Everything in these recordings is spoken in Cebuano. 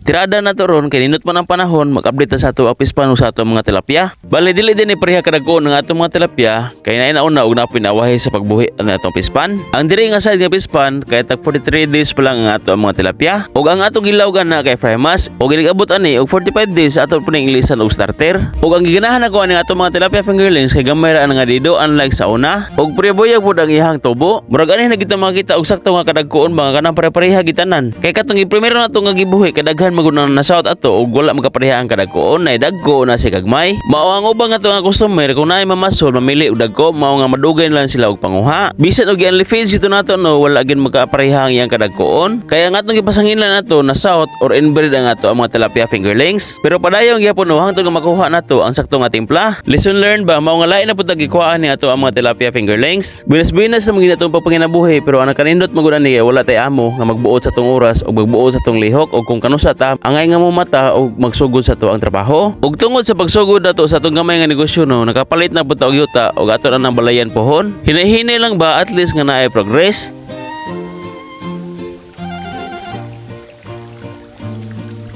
Tirada na to ron kay nindot man ang panahon, mag-update ta sa ato ang pispan sa ato mga tilapia. Bale, dili din ni pareha kadagko ng atong mga tilapia kay naay nauna og naa poy naawahi sa pagbuhi ang atong pispan. Ang diri nga side nga pispan kay tag 43 days pa lang ang ato ang mga tilapia. Ug ang atong gilawgan na kay Frymas ug gigabot ani og 45 days ato po ning ilisan og starter. Ug ang giganahan ako ani atong mga tilapia fingerlings kay gamay ra ang nga dido unlike sa una. Ug prebuyag pud ang iyang tubo. Murag ani na kita makita og sakto nga kadagkoon mga kanang pare-pareha gitanan. Kay katong primero nato nga gibuhi, kadaghan magud na nasawat ato ug wala magkapareha ang kadagkoon, nay dagko na si gagmay. Mao ang uban nga to nga customer, kung naay mamasol, mamili og dagko, mao nga madugay lang sila og panguha. Bisan og gi-only feeds ito nato no, wala gid magkapareha ang iyang kadagkoon. Kaya nga atong gipasangilan nato na south or inbred ang ato ang mga tilapia fingerlings. Pero padayon gyapon no hangtod nga makuha nato ang sakto nga timpla. Lesson learned ba, mao nga lain na pud gikuhaan ni ato ang mga tilapia fingerlings. Binas-binas na mga atong pagpanginabuhi, pero ang nakanindot magud ani wala tay amo nga magbuot sa tong oras o magbuot sa tong lihok o kung kanusa ta angay nga mo mata og magsugod sa to ang trabaho. Ug tungod sa pagsugod nato sa atong gamay nga negosyo no, nakapalit na pud ta og yuta og ato na nang balayan pohon. Hinay-hinay lang ba, at least nga naay progress.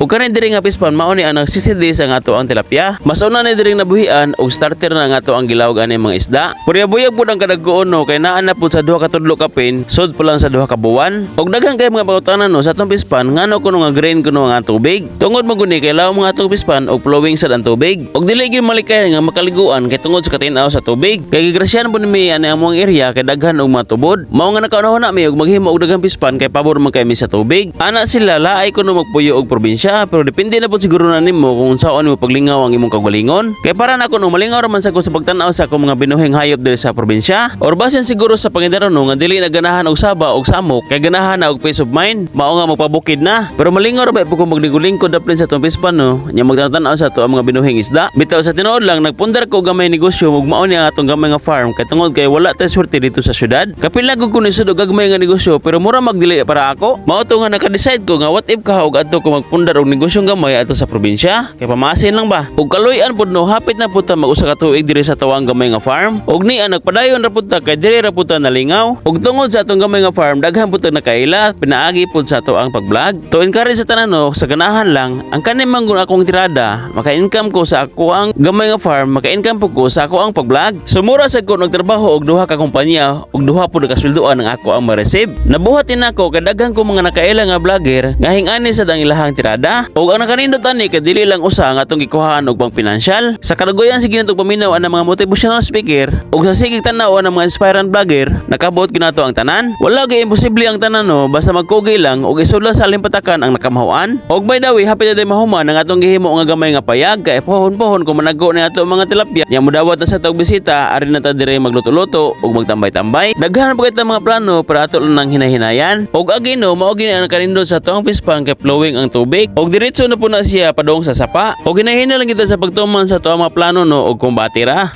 Ug kani diri nga pispan, mao ni ang nagsisidis ang ato ang tilapia. Mas una ni diri nabuhian og starter na ang ato ang gilawag ani mga isda. Purya-buyag pud ang kadagkoon no, kay naa na pud sa 2 ka tudlo kapin, sud pa lang sa 2 ka buwan. Og daghan kay mga pangutana no sa atong pispan, ngano kuno nga green kuno ang tubig. Tungod man guni kay lawom nga atong pispan og flowing sad ang tubig. Og dili gyud malikay nga makaliguan kay tungod sa katinaw sa tubig. Kay gigrasyahan pud mi ani among area kay daghan og mga tubod. Mao nga nakaunahuna mi og maghimo og daghang pispan kay pabor man kay mi sa tubig. Ana sila, laay kuno magpuyo og probinsya, pero depende na po siguro na nimo kung unsaon nimo paglingaw ang imong kaugalingon. Kay para nako no, malingaw ra man sa ko sa pagtan-aw sa akong mga binuhing hayop diri sa probinsya. Or basin siguro sa pangidaron no nga dili na ganahan og saba og samok kay ganahan na og peace of mind. Mao nga magpabukid na. Pero malingaw ra ba po kung maglingkod-lingkod daplin sa atong pispan no, nya magtan-tanaw sa ato ang mga binuhing isda. Bitaw sa tinuod lang, nagpundar ko gamay negosyo ug mao ni ang atong gamay nga farm kay tungod kay wala tay swerte dito sa syudad. Kapila gud ko nisud og gagmay nga negosyo, pero mura magdili para ako. Mao to nga naka-decide ko nga what if kaha og adto ko magpundar og negosyong gamay ato sa probinsya kay pamasin lang ba. Ug kaluy-an pud no, hapit na pud ta mag 1 ka tuig diri sa tawang gamay nga farm. Ug niya nagpadayon ra pud ta kay diri ra pud ta nalingaw. Ug tungod sa atong gamay nga farm, daghan pud ta nakaila pinaagi pud sa ato ang pag-vlog. To encourage sa tanan no, sa ganahan lang ang kani man gud akong tirada, maka-income ko sa ako ang gamay nga farm, maka-income pud ko sa ako ang pag-vlog. So mura sad ko nagtrabaho og duha ka kumpanya ug duha pud ka sweldoan ang ako ang ma-receive. Nabuhat din ako kay daghan ko mga nakaila nga vlogger nga hingani sad ang ilahang tirada. Ug ang nakanindot ani kay dili lang usa ang atong gikuhaan og pang pinansyal. Sa kadugayan sige natong paminaw ang mga motivational speaker ug sa sige tan-aw ang mga inspiring vlogger, nakabuot ginato ang tanan. Wala gyud imposible ang tanan no, basta magkugay lang ug isudla sa alimpatakan ang nakamhawan. Og by the way, happy na day mahuman ang atong gihimo nga gamay nga payag kay pohon-pohon kung manago ni ato mga tilapia. Nya mudawat na sa tawag bisita, ari na ta dire magluto-luto ug magtambay-tambay. Daghan pa kita mga plano para ato lang nang hinahinayan. Og agino, mao gini ang kanindot sa atong pispan kay flowing ang tubig. Og diretso na po na siya padung sa sapa. Og hinahina lang kita sa pagtuman sa ato ang mga plano no, og kumbati ra.